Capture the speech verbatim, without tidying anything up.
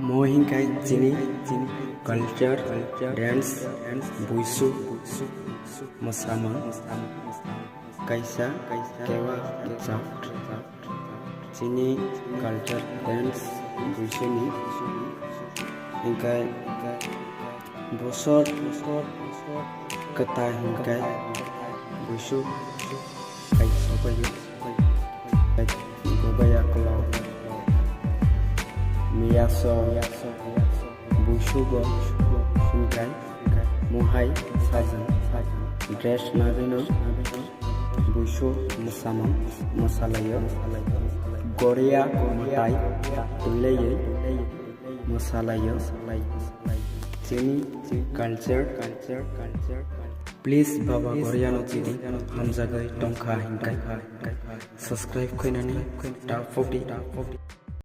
Mo hinkai chini culture, dance, buisu, mosamung, kaisa kewa craft. Chini culture, dance, buisuni hinkai bosor kwtal hinkai buisu kaisa paio. Gobaya kolo, miyaso, buisugo hinkai muhai sajwk dress nagwino buisu mosamung mosalaio. Goria mwtai twilaiwi mosalaio. Chini culture, please baba Goriano chini hamjagwi tongkha hinkai subscribe khainani ta phokdi.